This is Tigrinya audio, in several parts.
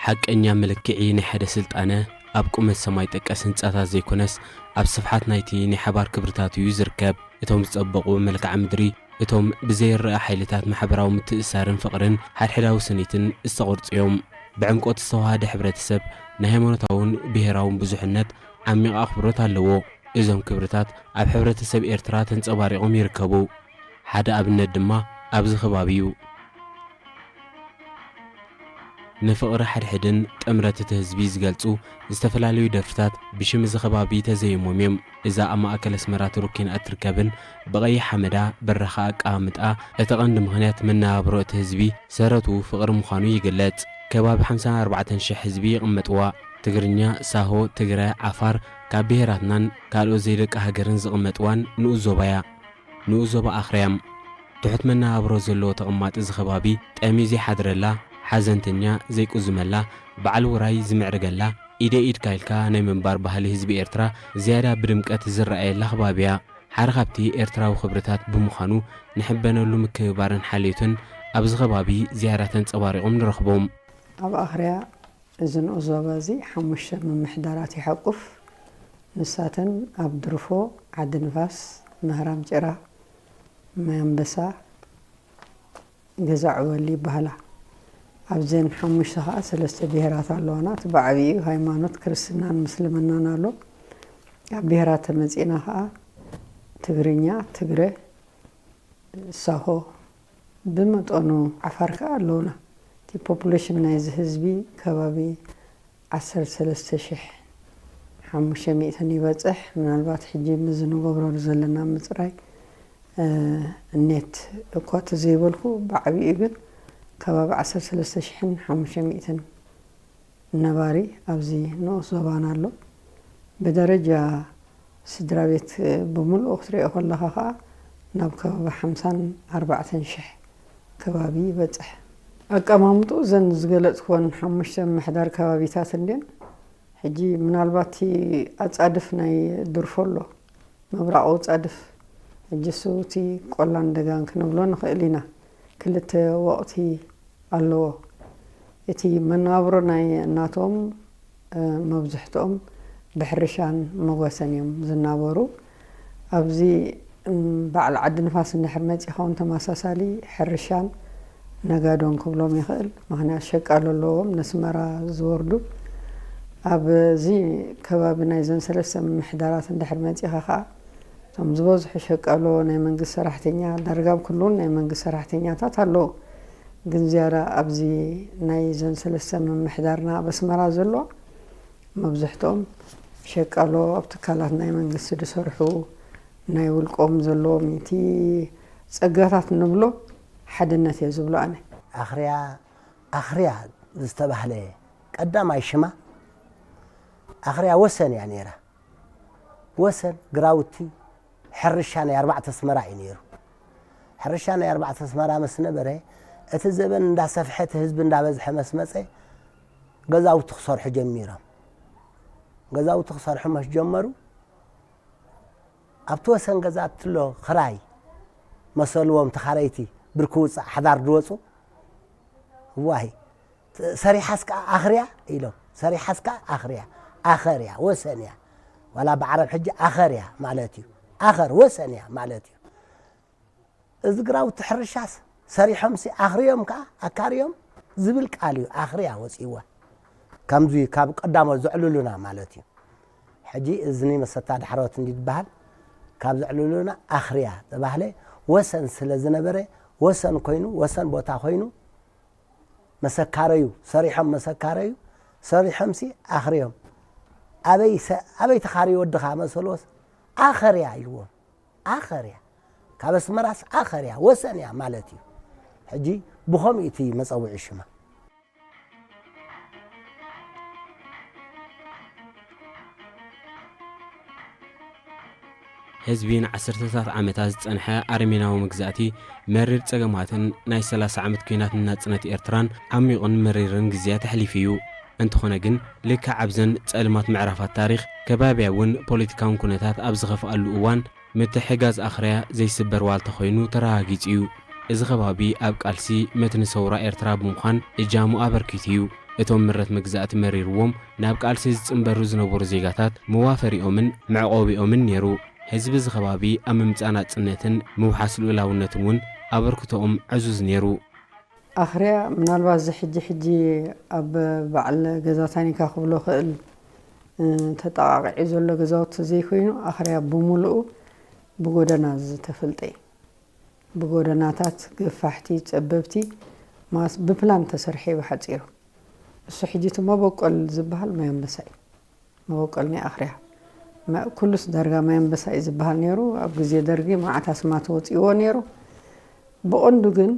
ሓቀኛ መለክዒ ናይ ሓደ ስልጣነ ኣብ ቁመት ሰማይ ጠቀስ ህንጻታት ዘይኮነስ፣ ኣብ ስፍሓት ናይቲ ናይ ሓባር ክብርታት እዩ ዝርከብ። እቶም ዝጸበቑ መልክዓ ምድሪ፣ እቶም ብዘይረኣ ሓይልታት ማሕበራዊ ምትእስሳርን ፍቕርን ሓድሕዳዊ ስኒትን ዝተቖርጹ እዮም። ብዕምቆት ዝተዋሃደ ሕብረተሰብ ናይ ሃይማኖታውን ብሄራውን ብዙሕነት ዓሚቕ ኣኽብሮት ኣለዎ። እዞም ክብርታት ኣብ ሕብረተሰብ ኤርትራ ተንጸባሪቖም ይርከቡ። ሓደ ኣብነት ድማ ኣብዚ ከባቢ እዩ። ንፍቕሪ ሓድሕድን ጥምረት እቲ ህዝቢ ዝገልጹ ዝተፈላለዩ ደርፍታት ብሽም እዚ ከባቢ ተዘይሞም እዮም። እዛ ኣብ ማእከል ኣስመራ ትሩኪን እትርከብን ብቐይሕ ሓመዳ በራኻ ኣቀማምጣ እቲ ቀንዲ ምኽንያት መነባብሮ እቲ ህዝቢ ሰረቱ ፍቕሪ ምዃኑ ይግለጽ። ከባቢ ሓምሳን ኣርባዕተን ሽሕ ህዝቢ ይቕመጥዋ። ትግርኛ፣ ሳሆ፣ ትግረ፣ ዓፋር ካብ ብሄራትናን ካልኦት ዘይደቂ ሃገርን ዝቕመጥዋን ንኡስ ዞባያ። ንኡስ ዞባ ኣኽርያም ትሑት መነባብሮ ዘለዎ ተቐማጢ እዚ ከባቢ ጠምዩ ዘይሓድረላ፣ ሓዘንተኛ ዘይቁዝመላ፣ በዓል ውራይ ዝምዕርገላ፣ ኢደ ኢድካ ኢልካ ናይ ምንባር ባህሊ ህዝቢ ኤርትራ ዝያዳ ብድምቀት ዝረኣየላ ከባቢ እያ። ሓደ ካብቲ ኤርትራዊ ክብርታት ብምዃኑ ንሕበነሉ ምክብባርን ሓልዮትን ኣብዚ ከባቢ ዝያዳ ተንጸባሪቖም ንረኽቦም። ኣብ ኣኽርያ እዚ ንኡስ ዞባ እዚ ሓሙሽተ ምምሕዳራት ይሓቁፍ። ንሳተን ኣብ ድርፎ፣ ዓዲ ንፋስ፣ ምህራም ጭራ፣ ማይ ኣንበሳ፣ ገዛ ዕወሊ ይበሃላ። ኣብዘን ሓሙሽተ ኸኣ ሰለስተ ብሄራት ኣለዋና። እቲ ብዓብይኡ ሃይማኖት ክርስትናን ምስልምናን ኣሎ። ኣብ ብሄራት ተመጺእና ኸኣ ትግርኛ፣ ትግረ፣ ሳሆ፣ ብመጠኑ ዓፋር ከኣ ኣለውና። እቲ ፖፑሌሽን ናይዚ ህዝቢ ከባቢ ዓሰርተ ሰለስተ ሽሕ ሓሙሽተ ሚእትን ይበጽሕ። ምናልባት ሕጂ ምስዚ ንገብሮ ዘለና ምጽራይ፣ እ፣ ኔት እኳ ተዘይበልኩ፣ ብዓቢኡ ግን ከባቢ ዓሰርተ ሰለስተ ሽሕን ሓሙሽተ ሚእትን ነባሪ ኣብዚ ንኡስ ዞባና ኣሎ። ብደረጃ ስድራ ቤት ብምልኡ ክትሪኦ ከለኻ ኸኣ ናብ ከባቢ ሓምሳን ኣርባዕተን ሽሕ ከባቢ ይበጽሕ። ኣቀማምጥኡ እዘን ዝገለጽክወን ሓሙሽተ ምምሕዳር ከባቢታት እንድየን። ሕጂ ምናልባት እቲ ኣጻድፍ ናይ ድርፎ ኣሎ፣ ምብራቕ ኣጻድፍ፣ ሕጂ እሱ እቲ ቆላን ደጋን ክንብሎ ንኽእል ኢና። ክልተ ወቕቲ ኣለዎ። እቲ መነባብሮ ናይ እናቶም፣ እ፣ መብዝሕትኦም ብሕርሻን መጓሰን እዮም ዝናበሩ። ኣብዚ፣ እም፣ በዓል ዓዲ ንፋስ እንድሕር መጺኻ እውን ተመሳሳሊ ሕርሻን ነጋዶን ክብሎም ይኽእል። ምኽንያት ሸቃሎ ኣለዎም፣ ነስመራ ዝወርዱ። ኣብዚ ከባቢ ናይዘን ሰለስተ ምምሕዳራት እንድሕር መጺኻ ኸኣ፣ እቶም ዝበዝሑ ሸቃሎ ናይ መንግስቲ ሰራሕተኛ፣ ዳርጋ ኣብ ኩሉን ናይ መንግስቲ ሰራሕተኛታት ኣለዉ። ግን ዝያዳ ኣብዚ ናይዘን ሰለስተ ምምሕዳርና ኣብ ኣስመራ ዘሎ መብዝሕትኦም ሸቃሎ፣ ኣብ ትካላት ናይ መንግስቲ ዝሰርሑ፣ ናይ ውልቆም ዘለዎም፣ እቲ ጸጋታት ንብሎ ሓድነት እየ ዝብሎ ኣነ። ኣኽርያ፣ ኣኽርያ ዝተባህለ ቀዳማይ ሽማ ኣኽርያ ወሰን እያ ነይራ። ወሰን ግራውቲ ሕርሻ ናይ ኣርባዕተ ኣስመራ እዩ ነይሩ። ሕርሻ ናይ ኣርባዕተ ኣስመራ ምስ ነበረ፣ እቲ ዘበን እንዳሰፍሐ፣ እቲ ህዝቢ እንዳበዝሐ ምስ መጸ፣ ገዛውቲ ክሰርሑ ጀሚሮም። ገዛውቲ ክሰርሑ ምስ ጀመሩ፣ ኣብቲ ወሰን ገዛ እትሎ ክራይ መሰልዎም ተኻረይቲ ብርኪ ውጻእ ሓዳር ድወጹ። ዋይ፣ ሰሪሓስ ከኣ ኣኽርያ ኢሎም። ሰሪሓስ ከኣ ኣኽርያ፣ ኣኸርያ፣ ወሰን እያ። ዋላ ብዓረብ ሕጂ ኣኸርያ ማለት እዩ። ኣኸር ወሰን እያ ማለት እዩ። እዚ ግራውቲ ሕርሻስ ሰሪሖምሲ ኣኽርዮም ከኣ ኣካርዮም ዝብል ቃል እዩ ኣኽርያ ወጺእዋ። ከምዚ ካብ ቀዳሞት ዘዕልሉና ማለት እዩ። ሕጂ እዝኒ መሰታ ዳሕሮት እንዲ ዝበሃል ካብ ዘዕልሉና ኣኽርያ ተባህለ። ወሰን ስለ ዝነበረ ወሰን ኮይኑ፣ ወሰን ቦታ ኮይኑ መሰካረዩ ሰሪሖም፣ መሰካረዩ ሰሪሖምሲ ኣኽርዮም። ኣበይ ሰ-፣ ኣበይ ተኻርዩ ወድኻ መሰልዎስ ኣኸርያ ኢልዎም። ኣኸርያ። ካብ ኣስመራስ ኣኸርያ፣ ወሰን እያ ማለት እዩ። ሕጂ ብኸምኡ እቲ መጸውዒ ሽማ። ህዝቢ ንዓሰርተታት ዓመታት ዝጸንሐ ኣረሜናዊ መግዛእቲ መሪር ጸገማትን ናይ ሰላሳ ዓመት ኲናት ንናጽነት ኤርትራን ዓሚቑን መሪርን ግዜያት ኣሕሊፉ እዩ። እንተኾነ ግን፣ ልክዕ ኣብዘን ጸልማት ምዕራፋት ታሪኽ፣ ከባብያውን ፖለቲካውን ኩነታት ኣብ ዝኸፍኣሉ እዋን፣ ምትሕግጋዝ ኣኽርያ ዘይስበር ዋልታ ኮይኑ ተረጋጊጹ እዩ። እዚ ከባቢ ኣብ ቃልሲ መትኒ ሰውራ ኤርትራ ብምዃን እጃሙ ኣበርኪቱ እዩ። እቶም ምረት መግዛእቲ መሪርዎም ናብ ቃልሲ ዝጽንበሩ ዝነበሩ ዜጋታት መዋፈሪኦምን መዕቆቢኦምን ነይሩ። ህዝቢ እዚ ከባቢ ኣብ ምምጻእ ናጽነትን ምውሓስ ልኡላውነትን እውን ኣበርክቶኦም ዕዙዝ ነይሩ። ኣኽርያ ምናልባት እዚ ሕጂ ሕጂ ኣብ በዓል ገዛ ታኒካ ክብሎ ክእል፣ እ፣ ተጠቓቒዑ ዘሎ ገዛውቲ ዘይኮይኑ፣ ኣኽርያ ብምሉኡ ብጎደና ዝተፈልጠ እዩ። ብጎደናታት ገፋሕቲ፣ ጸበብቲ፣ ማስ ብፕላን ተሰርሐ እዩ ብሓጺሩ። እሱ ሕጂ እቲ መበቆል ዝበሃል ማይ ኣንበሳ እዩ። መበቆል ናይ ኣኽርያ። መ-፣ ኩሉስ ዳርጋ ማይ ኣንበሳ እዩ ዝበሃል ነይሩ። ኣብ ግዜ ደርጊ መዓት ኣስማት ወጺእዎ ነይሩ። ብቐንዱ ግን፣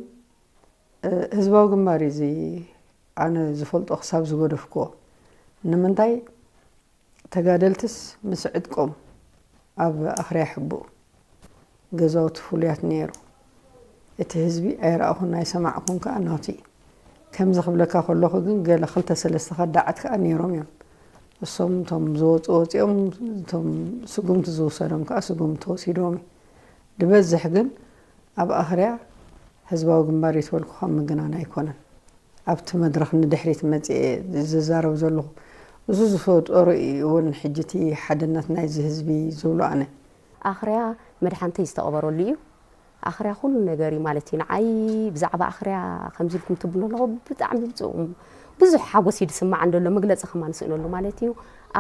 እ፣ ህዝባዊ ግንባር እዩ እዚ ኣነ ዝፈልጦ ክሳብ ዝገደፍክዎ። ንምንታይ? ተጋደልትስ ምስ ዕጥቆም ኣብ ኣኽርያ ይሕብኡ። ገዛውቲ ፍሉያት ነይሩ። እቲ ህዝቢ ኣይረኣኹን ኣይሰማዕኩን ከኣ ናቱ እዩ። ከምዚ ክብለካ ከለኹ ግን ገለ ክልተ ሰለስተ ከዳዓት ከኣ ነይሮም እዮም። እሶም እቶም ዝወጹ ወጺኦም፣ እቶም ስጉምቲ ዝወሰዶም ከኣ ስጉምቲ ወሲዶም እዩ። ዝበዝሕ ግን ኣብ ኣኽርያ ህዝባዊ ግንባር እዩ ተበልኩ ካብ ምግናን ኣይኮነን። ኣብቲ መድረኽ ንድሕሪት መጺኤ ዝዛረብ ዘለኹ፣ እዚ ዝፈጠሮ እዩ እውን ሕጂ እቲ ሓድነት ናይዚ ህዝቢ ዝብሎ ኣነ። ኣኽርያ መድሓንተይ ዝተቐበረሉ እዩ። ኣኽርያ ኩሉ ነገር እዩ ማለት እዩ። ንዓይ ብዛዕባ ኣኽርያ ከምዚ ኢልኩም ትብሉ ኣለኹ፣ ብጣዕሚ ብጽ-፣ ብዙሕ ሓጎስ እዩ ዝስማዕ እንደሎ፣ መግለጺ ከማን ንስእነሉ ማለት እዩ።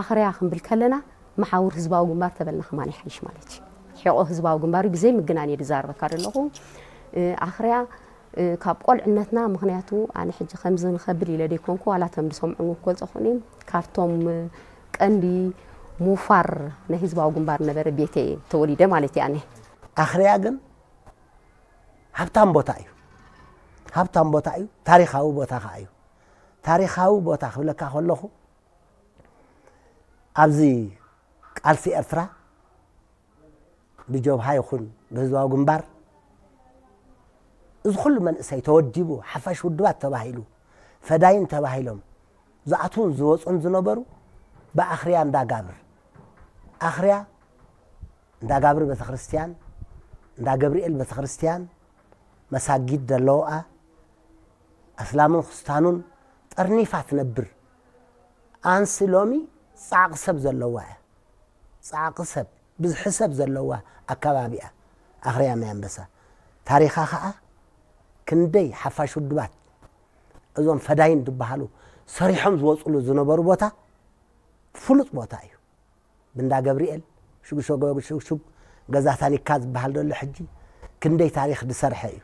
ኣኽርያ ክንብል ከለና መሓውር ህዝባዊ ግንባር ተበልና ከማን ይሓይሽ ማለት እዩ። ሕቖ ህዝባዊ ግንባር እዩ፣ ብዘይ ምግናን እየ ዝዛረበካ ዘለኹ። እ፣ ኣኽርያ፣ እ፣ ካብ ቆልዕነትና፣ ምኽንያቱ ኣነ ሕጂ ከምዚ ንኸብል ኢለ ደይኮንኩ፣ ዋላ እቶም ዝሰምዑ ክገልጾ ክኽእሉ እዮም። ካብቶም፣ እ፣ ቀንዲ ምውፋር ናይ ህዝባዊ ግንባር ነበረ ቤተይ እየ ተወሊደ ማለት እየ ኣነ። ኣኽርያ ግን ሃብታም ቦታ እዩ። ሃብታም ቦታ እዩ። ታሪኻዊ ቦታ ኸዓ እዩ። ታሪኻዊ ቦታ ክብለካ ከለኹ፣ ኣብዚ ቃልሲ ኤርትራ ብጀብሃ ይኹን ብህዝባዊ ግንባር እዚ ኩሉ መንእሰይ ተወዲቡ፣ ሓፋሽ ውድባት ተባሂሉ፣ ፈዳይን ተባሂሎም ዝኣትዉን ዝወፁን ዝነበሩ ብኣኽርያ እንዳጋብር። ኣኽርያ እንዳጋብር ቤተክርስትያን፣ እንዳ ገብርኤል ቤተክርስትያን፣ መሳጊድ ዘለውኣ፣ ኣስላምን ክርስታኑን ጠርኒፋ ትነብር። ኣንስ ሎሚ ጻዕቂ ሰብ ዘለዋ እያ። ጻዕቂ ሰብ፣ ብዝሒ ሰብ ዘለዋ ኣካባቢ እያ ኣኽርያ ማይ ኣንበሳ። ታሪኻ ኸኣ ክንደይ ሓፋሽ ውድባት እዞም ፈዳይን ዝበሃሉ ሰሪሖም ዝወጽሉ ዝነበሩ ቦታ ፍሉጥ ቦታ እዩ። ብእንዳ ገብርኤል፣ ሽግሸጎ ሽግሹግ፣ ገዛ ታኒካ ዝበሃል ዘሎ ሕጂ ክንደይ ታሪኽ ዝሰርሐ እዩ።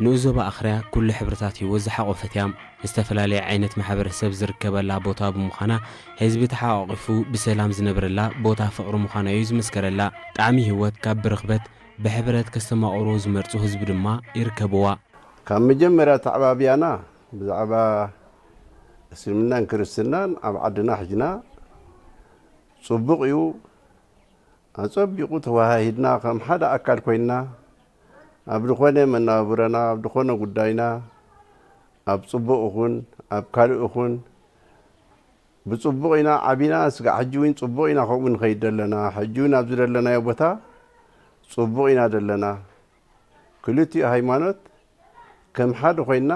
ንኡስ ዞባ ኣኽርያ ኩሉ ሕብርታት ህይወት ዝሓቖፈት እያ። ዝተፈላለየ ዓይነት ማሕበረሰብ ዝርከበላ ቦታ ብምዃና፣ ህዝቢ ተሓቋቒፉ ብሰላም ዝነብረላ ቦታ ፍቕሪ ምዃና እዩ ዝምስከረላ። ጣዕሚ ህይወት ካብ ብርኽበት ብሕብረት ከስተማቕርዎ ዝመርጹ ህዝቢ ድማ ይርከብዋ። ካብ መጀመርያ ተዓባብያና ብዛዕባ እስልምናን ክርስትናን ኣብ ዓድና ሕጅና ጽቡቕ እዩ። ኣጸቢቑ ተወሃሂድና ከም ሓደ ኣካል ኮይንና ኣብ ዝኾነ መናብብሮና፣ ኣብ ዝኾነ ጉዳይና፣ ኣብ ጽቡቕ ይኹን ኣብ ካልእ ይኹን ብጽቡቕ ኢና ዓቢና። ስጋዕ ሕጂ እውን ጽቡቕ ኢና ከምኡ ንኸይድ ዘለና። ሕጂ እውን ኣብዚ ዘለናዮ ቦታ ጽቡቕ ኢና ዘለና። ክልቲኡ ሃይማኖት ከም ሓደ ኮይንና፣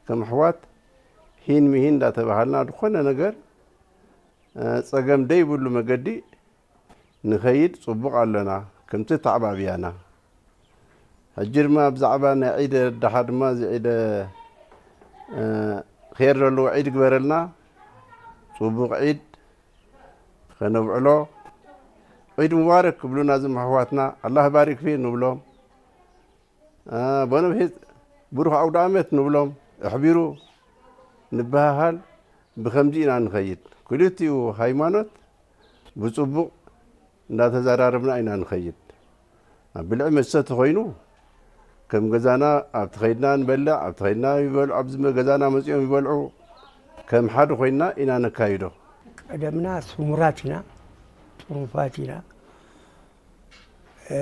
ከም ኣሕዋት ሂን ምሂን እንዳተባሃልና ዝኾነ ነገር፣ እ፣ ጸገም ደይብሉ መገዲ ንኸይድ ጽቡቕ ኣለና፣ ከምቲ ተዓባብያና። ሕጂ ድማ ብዛዕባ ናይ ዒድ ኣድሓ ድማ እዚ ዒደ፣ እ፣ ኼር ዘለዎ ዒድ ግበረልና። ጽቡቕ ዒድ ኸነብዕሎ። ዒድ ሙባረክ ክብሉና እዞም ኣሕዋትና፣ ኣላህ ባሪክ ፊ ንብሎም። አ፣ ቦነብሄት ብሩኽ ኣውደ ኣመት ንብሎም። ኣሕቢሩ ንበሃሃል። ብኸምዚ ኢና ንኸይድ። ክልቲኡ ሃይማኖት ብጽቡቕ እንዳተዘራረብና ኢና ንኸይድ። ኣብ ብልዒ መስተ ተኾይኑ፣ ከም ገዛና ኣብቲ ኸይድና ንበልዕ፣ ኣብቲ ኸይድና ይበልዑ፣ ኣብዚ ገዛና መጺኦም ይበልዑ። ከም ሓደ ኮይንና ኢና ነካይዶ። ቀደምና ስሙራት ኢና፣ ጥሩፋት ኢና። እ፣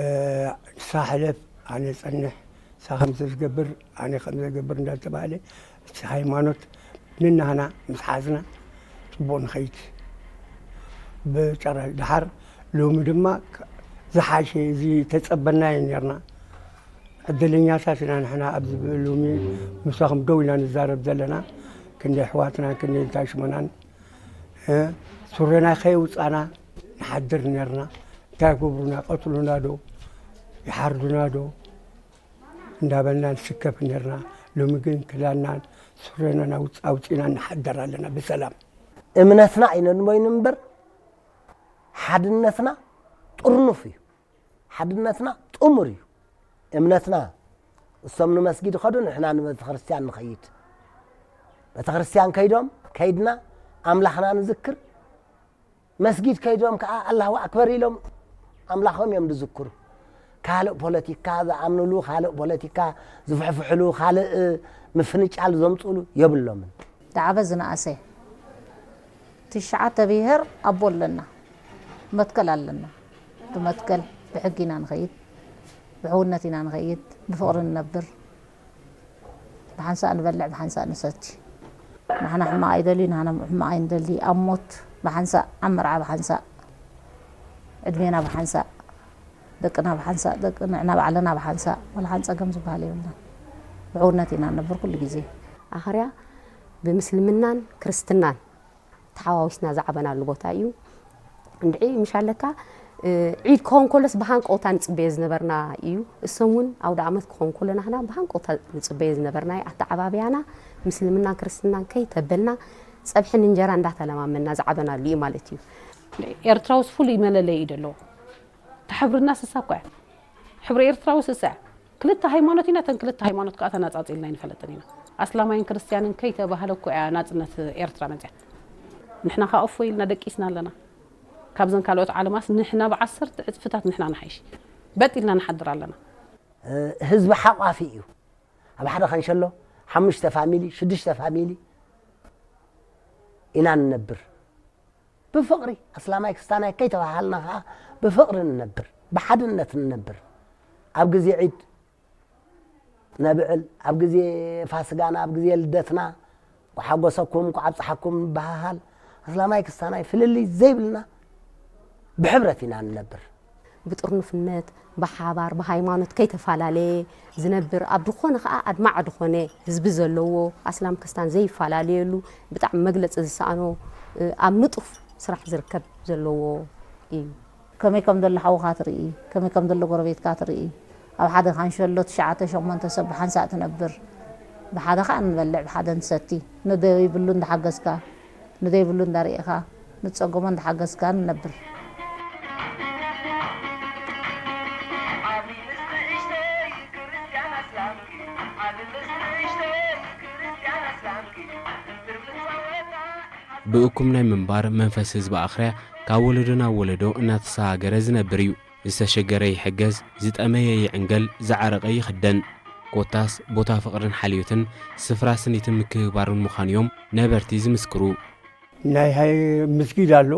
ንሳ ሕለፍ፣ ኣነ ጸንሕ፣ ንሳ ከምዚ ዝገብር፣ ኣነ ከምዚ ዝገብር እንዳተባህለ፣ እቲ ሃይማኖት ንናህና ምስ ሓዝና ጽቡቕ ንኸይድ። ብጨራ ድሓር ሎሚ ድማ ዝሓሸ እዚ ተጸበናዮ ኔርና። ዕድለኛታት ኢና ንሕና ኣብዚ ሎሚ ምሳኹም ደው ኢና ንዛረብ ዘለና። ክንደይ ኣሕዋትና ክንደይ እንታይ ሽመናን እ፣ ሱረና ከየውፃና ንሓድር ነርና። እንታይ ገብሩና? ቀትሉና ዶ ይሓርዱና ዶ እንዳበልና ንስከፍ ነርና። ሎሚ ግን ክዳናን ሱረናን ኣውፅ- ኣውፂና ንሓደር ኣለና ብሰላም። እምነትና ኣይነንቦይን እምበር ሓድነትና ጥርኑፍ እዩ። ሓድነትና ጥሙር እዩ። እምነትና እሶም ንመስጊድ ኸዱ ንሕና ንቤተክርስትያን ንኸይድ። ቤተክርስትያን ከይዶም ከይድና ኣምላኽና ንዝክር። መስጊድ ከይዶም ከዓ ኣላሁ ኣክበር ኢሎም ኣምላኾም እዮም ዝዝክሩ። ካልእ ፖለቲካ ዝኣምኑሉ፣ ካልእ ፖለቲካ ዝፍሕፍሕሉ፣ ካልእ ምፍንጫል ዘምፅሉ የብሎምን። ዝዓበ ዝነኣሰ ትሽዓተ ብሄር ኣቦ ኣለና። መትከል ኣለና። ብመትከል ብሕጊ ኢና ንኸይድ፣ ብሕውነት ኢና ንኸይድ፣ ብፍቕሪ ንነብር፣ ብሓንሳእ ንበልዕ ብሓንሳእ ንሰቲ። ንሕና ሕማቕ ኣይደሊ፣ ንሕና ሕማቕ ኣይንደሊ። ኣብ ሞት ብሓንሳእ፣ ኣብ መርዓ ብሓንሳእ፣ ዕድሜና ብሓንሳእ፣ ደቅና ብሓንሳእ፣ ደቂ ንሕና ባዕልና ብሓንሳእ፣ ወላ ሓን ጸገም ዝበሃል የብልና። ብሕውነት ኢና ንነብር ኩሉ ግዜ። ኣኽርያ ብምስልምናን ክርስትናን ተሓዋዊስና ዝዓበናሉ ቦታ እዩ። እንድዒ ምሽ ኣለካ ዒድ ክኸውን ከሎስ ብሃንቀውታ ንፅበዮ ዝነበርና እዩ። እሶም እውን ኣውደ ዓመት ክኸውን ከሎ ናህና ብሃንቀውታ ንፅበዮ ዝነበርና እዩ። ኣተዓባብያና ምስልምናን ክርስትናን ከይተበልና ፀብሕን እንጀራ እንዳተለማመና ዝዓበናሉ እዩ ማለት እዩ። ኤርትራውስ ፍሉይ መለለይ እዩ ዘለዎ። ተሕብርና ስሳ እኮ እያ። ሕብሪ ኤርትራዊ ስሳ እያ። ክልተ ሃይማኖት ኢና፣ ተን ክልተ ሃይማኖት ከዓ ተነፃፂልና ኣይንፈለጥን ኢና። ኣስላማይን ክርስትያንን ከይተባህለ እኮ እያ ናፅነት ኤርትራ መፅያ። ንሕና ከዓ እፎ ኢልና ደቂስና ኣለና። ካብዘን ካልኦት ዓለማስ ንሕና ብዓሰርተ ዕፅፍታት ንሕና ንሓይሽ። በጥ ኢልና ንሓድር ኣለና። ህዝቢ ሓቋፊ እዩ። ኣብ ሓደ ከንሸሎ ሓሙሽተ ፋሚሊ ሽዱሽተ ፋሚሊ ኢና ንነብር። ብፍቕሪ ኣስላማይ ክስታናይ ከይተባሃልና ከዓ ብፍቕሪ ንነብር፣ ብሓድነት ንነብር። ኣብ ግዜ ዒድ ነብዕል፣ ኣብ ግዜ ፋስጋና፣ ኣብ ግዜ ልደትና ኳሓጎሰኩም ኳዓብፅሓኩም ንበሃሃል። ኣስላማይ ክስታናይ ፍልልይ ዘይብልና ብሕብረት ኢና ንነብር። ብጥርኑፍነት ብሓባር ብሃይማኖት ከይተፈላለየ ዝነብር ኣብ ዝኾነ ከዓ ኣድማዕ ዝኾነ ህዝቢ ዘለዎ ኣስላም ክስታን ዘይፈላለየሉ ብጣዕሚ መግለፂ ዝሰኣኖ ኣብ ንጡፍ ስራሕ ዝርከብ ዘለዎ እዩ። ከመይ ከም ዘሎ ሓውኻ ትርኢ፣ ከመይ ከም ዘሎ ጎረቤትካ ትርኢ። ኣብ ሓደ ካንሸሎ ትሽዓተ ሸሞንተ ሰብ ብሓንሳእ ትነብር። ብሓደ ከዓ ንበልዕ ብሓደ ንሰቲ። ንደይብሉ እንዳሓገዝካ ንደይብሉ እንዳርኢኻ ንፀገሞ እንዳሓገዝካ ንነብር። ብእኩም ናይ ምንባር መንፈስ ህዝቢ ኣኽርያ ካብ ወለዶ ናብ ወለዶ እናተሰጋገረ ዝነብር እዩ። ዝተሸገረ ይሕገዝ፣ ዝጠመየ ይዕንገል፣ ዝዓረቐ ይኽደን። ኮታስ ቦታ ፍቕርን ሓልዮትን ስፍራ ስኒትን ምክብባርን ምዃኑ እዮም ነበርቲ ዝምስክሩ። ናይ ሃይ ምስጊድ ኣሎ፣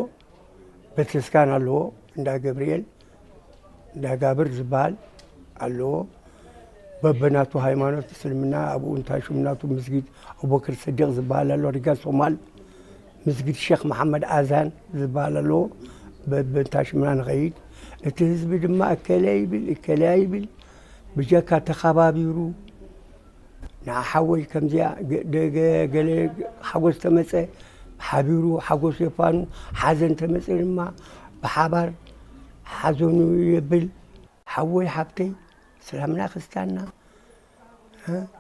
ቤተክርስቲያን ኣለዎ፣ እንዳ ገብርኤል እንዳ ጋብር ዝበሃል ኣለዎ። በበናቱ ሃይማኖት እስልምና ኣብኡ እንታይ ሽም ናቱ ምስጊድ ኣቡበክር ስዲቅ ዝበሃል ኣሎ፣ ሪጋ ሶማል ምስጊድ ሼክ መሓመድ ኣዛን ዝበሃል ኣለዎ። በበእንታ ሽምና ንኸይድ። እቲ ህዝቢ ድማ እከለ ይብል እከለ ይብል፣ ብጀካ ተኸባቢሩ ንዓ ሓወይ ከምዚኣ ገለ ሓጎስ ተመፀ ሓቢሩ ሓጎስ የፋኑ፣ ሓዘን ተመፀ ድማ ብሓባር ሓዘኑ የብል። ሓወይ ሓብተይ ሰላምና ክስታና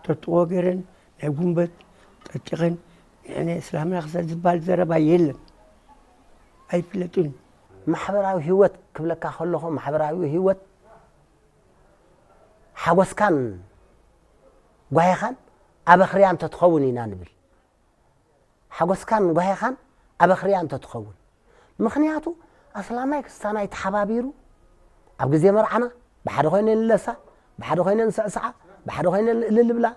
ተጥቆ ገይረን ናይ ጉንበት ጠጢቐን ንዕነ ሰላምና ክስታ ዝበሃል ዘረባ የለን፣ ኣይፍለጥን። ማሕበራዊ ህይወት ክብለካ ከለኹ ማሕበራዊ ህይወት ሓጎስካን ጓሂኻን ኣበኽርያ እንተትኸውን ኢና ንብል። ሓጎስካን ጓሂኻን ኣበኽርያ እንተትኸውን። ምኽንያቱ ኣስላማይ ክስታናይ ተሓባቢሩ ኣብ ግዜ መርዓና ብሓደ ኮይነ ንለሳ፣ ብሓደ ኮይነ ንስዕስዓ፣ ብሓደ ኮይነ ንእልል ብላ።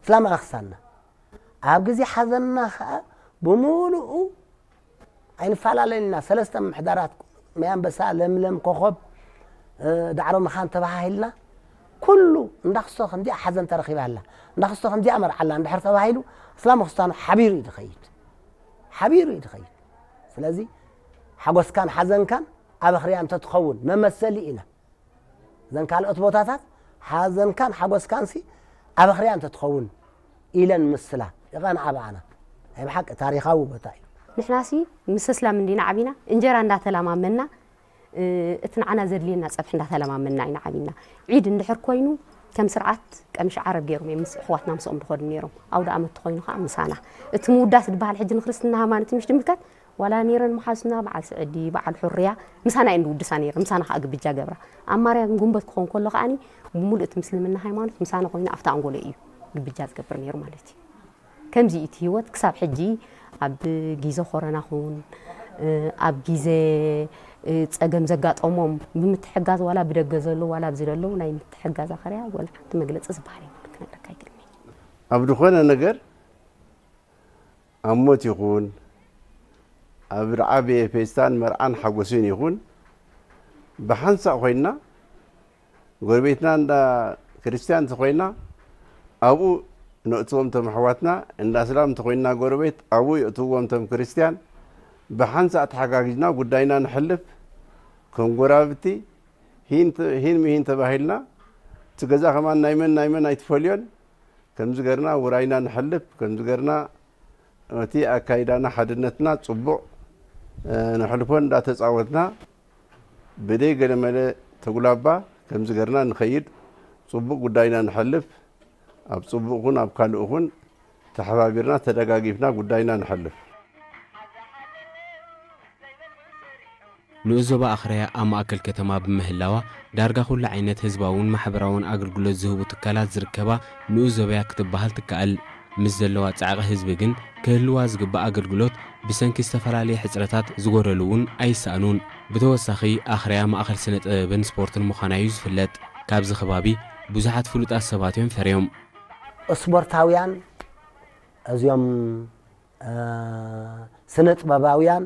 እስላም ኣኽሳና ኣብ ግዜ ሓዘንና ከዓ ብምሉኡ ኣይንፈላለን ኢና። ሰለስተ ምሕዳራት ማይ ኣንበሳ፣ ለምለም፣ ኮኾብ፣ ዳዕሮ መኻን ተባሃሂልና ኩሉ እንዳክስቶ ከምዚኣ ሓዘን ተረኺባ ኣላ፣ እንዳክስቶ ከምዚኣ መርዓ ኣላ እንድሕር ተባሂሉ እስላም ክስታኑ ሓቢሩ እዩ ዝኸይድ፣ ሓቢሩ እዩ ዝኸይድ። ስለዚ ሓጎስካን ሓዘንካን ኣብ ኣኽርያ እንተትኸውን መመሰሊ ኢና። እዘን ካልኦት ቦታታት ሓዘንካን ሓጎስካንሲ ኣብ ኣኽርያ እንተትኸውን ኢለን ምስላ ይቐንዓ ብኣና። ናይ ብሓቂ ታሪኻዊ ቦታ እዩ። ንሕናሲ ምስ ኣስላም እንዲና ዓቢና፣ እንጀራ እንዳተለማመና፣ እ፣ እቲ ንዓና ዘድልየና ጸብሒ እንዳተለማመና ኢና ዓቢና። ዒድ እንድሕር ኮይኑ፣ ከም ስርዓት ቀምሽ ዓረብ ገይሮም እዮም ምስ ኣሕዋትና ምስኦም ዝኸዱ ነይሮም። ኣውደ ኣመት ተኾይኑ ከዓ ምሳና። እቲ ምውዳስ ዝበሃል ሕጂ ንክርስትና ሃይማኖት ምሽ ድምልከት፣ ዋላ ነይረን መሓዙትና፣ በዓል ስዕዲ፣ በዓል ሑርያ፣ ምሳና እየን ዝውድሳ ነይረን፣ ምሳና ከዓ ግብጃ ገብራ። ኣብ ማርያም ጉንበት ክኸውን ከሎ ከዓኒ፣ ብምሉእ እቲ ምስልምና ሃይማኖት ምሳና ኮይኑ ኣብቲ ኣንጎሎ እዩ ግብጃ ዝገብር ነይሩ ማለት እዩ። ከምዚ እዩ እቲ ህይወት ክሳብ ሕጂ ኣብ ግዜ ኮረና ኹን፣ እ፣ ኣብ ግዜ፣ እ፣ ጸገም ዘጋጠሞም ብምትሕጋዝ ዋላ ብደገ ዘለዉ ዋላ ኣብዚ ዘለዉ ናይ ምትሕጋዝ ኣኸርያ ወላ ሓንቲ መግለጺ ዝበሃል የብሉን ክነግረካ ኣይክእልን እየ። ኣብ ዝኾነ ነገር ኣብ ሞት ይኹን፣ ኣብ ርዓቤ ፌስታን መርዓን ሓጎስን ይኹን፣ ብሓንሳእ ኮይንና ጎረቤትና እንዳ ክርስቲያን እንተኾይና፣ ኣብኡ ነእትዎም እቶም ኣሕዋትና፣ እንዳ እስላም እንተኾይና ጎረቤት፣ ኣብኡ የእትዎም እቶም ክርስቲያን። ብሓንሳእ ተሓጋጊዝና ጉዳይና ንሕልፍ። ከም ጎረባብቲ ሂን ተ-፣ ሂን ምሂን ተባሂልና፣ እቲ ገዛ ከማን ናይ መን ናይ መን ኣይትፈልዮን። ከምዚ ገርና ውራይና ንሕልፍ፣ ከምዚ ገርና እቲ ኣካይዳና ሓድነትና ጽቡቕ፣ እ፣ ንሕልፎ እንዳተጻወትና ብደይ ገለመለ ተጉላባ ከምዚ ገርና ንኸይድ፣ ጽቡቕ ጉዳይና ንሐልፍ፣ ኣብ ጽቡቕ ኹን ኣብ ካልእ ኹን ተሓባቢርና ተደጋጊፍና ጉዳይና ንሐልፍ። ንኡስ ዞባ ኣኽርያ ኣብ ማእከል ከተማ ብምህላዋ፣ ዳርጋ ኩሉ ዓይነት ህዝባውን ማሕበራውን ኣገልግሎት ዝህቡ ትካላት ዝርከባ ንኡስ ዞባ'ያ ክትበሃል ትከኣል። ምስ ዘለዋ ጻዕቂ ህዝቢ ግን፣ ክህልዋ ዝግባእ ኣገልግሎት ብሰንኪ ዝተፈላለየ ሕጽረታት ዝጎደሉ እውን ኣይሰኣኑን። ብተወሳኺ፣ ኣኽርያ ማእከል ስነ ጥበብን ስፖርትን ምዃና'ዩ ዝፍለጥ። ካብዚ ከባቢ ብዙሓት ፍሉጣት ሰባት እዮም ፈርዮም። ስፖርታውያን፣ እዚኦም፣ እ፣ ስነ ጥበባውያን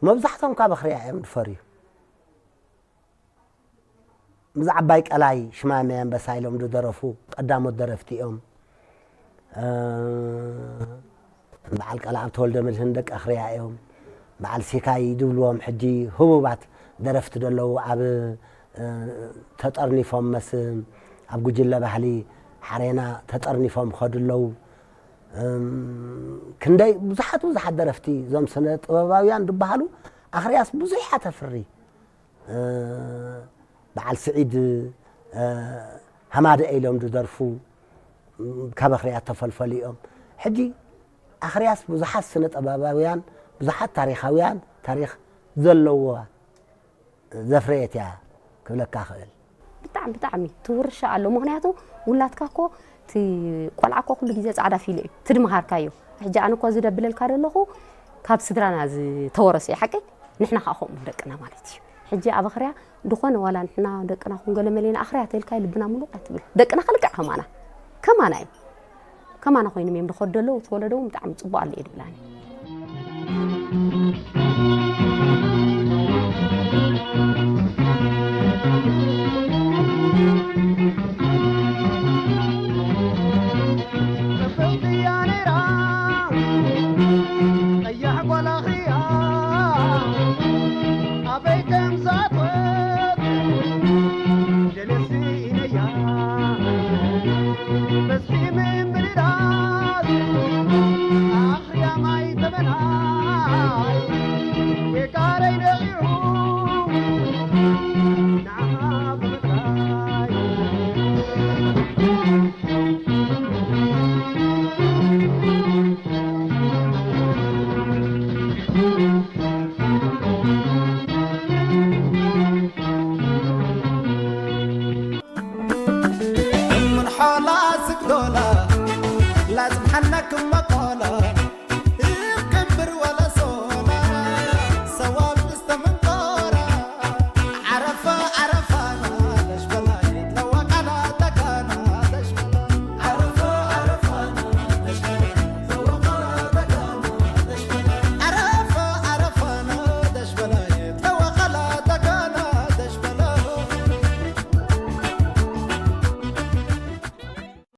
መብዛሕትኦም ካብ ኣኽርያ እዮም ዝፈርዩ። ምስ ዓባይ ቀላይ ሽማሜ ኣንበሳ ኢሎም ዝደረፉ ቀዳሞት ደረፍቲ እዮም። እ፣ በዓል ቀለኣብ ተወልደ መድህን ደቂ ኣኽርያ እዮም። በዓል ሲካይ ዝብልዎም ሕጂ ህቡባት ደረፍቲ ዘለዉ ኣብ፣ እ፣ ተጠርኒፎም መስም ኣብ ጉጅለ ባህሊ ሓሬና ተጠርኒፎም ኸዱ ኣለዉ። እም፣ ክንደይ ብዙሓት ብዙሓት ደረፍቲ እዞም ስነ ጥበባውያን ዝበሃሉ ኣኽርያስ ብዙሕ እያ ተፍሪ። እ፣ በዓል ስዒድ፣ እ፣ ሃማደኤ ኢሎም ዝደርፉ፣ እም፣ ካብ ኣኽርያ ተፈልፈሉ እዮም። ሕጂ ኣኽርያስ ብዙሓት ስነ ጥበባውያን፣ ብዙሓት ታሪኻውያን፣ ታሪኽ ዘለዋ ዘፍረየት እያ ክብለካ እኽእል። ብጣዕሚ፣ ብጣዕሚ ትውርሻ ኣሎ። ምኽንያቱ ውላድካ እኮ፣ እቲ ቆልዓ እኮ ኩሉ ግዜ ጻዕዳ ፊሎ እዩ። እቲ ድመሃርካዮ። ሕጂ ኣነ እኮ እዚ ደብለልካ ዘለኹ ካብ ስድራና ዝተወረሰ እዩ፣ ሓቀይ? ንሕና ከኣ ከምኡ ደቅና ማለት እዩ። ሕጂ ኣብ ኣኽርያ ዝኾነ ዋላ ንሕና ደቅና ኹን ገለ መሌና ኣኽርያ ተልካ ልብና ምሉእ ኣይትብል። ደቅና ከልክዕ ከማና። ከማና እዩ። ከማና ኮይኖም እዮም ዝኸዱ ዘለዉ። እቲ ወለዶ እውን ብጣዕሚ ጽቡቕ ኣሎ እየ ድብላኒ። ጽብቕቲ እያ ነይራ ቀያሕ ጓል ኣኽርያ፣ ኣበይ ከም ዝኣትወት ደልየ ስኢነያ። በዝሒ ምምልላስ ኣኽርያ ማይ ተመናይ፣ ጌጋረይ ነቒዑ ንዓኻ ብምጥራይ። እምንሖላ ስግዶላ ላጽምሓናክማ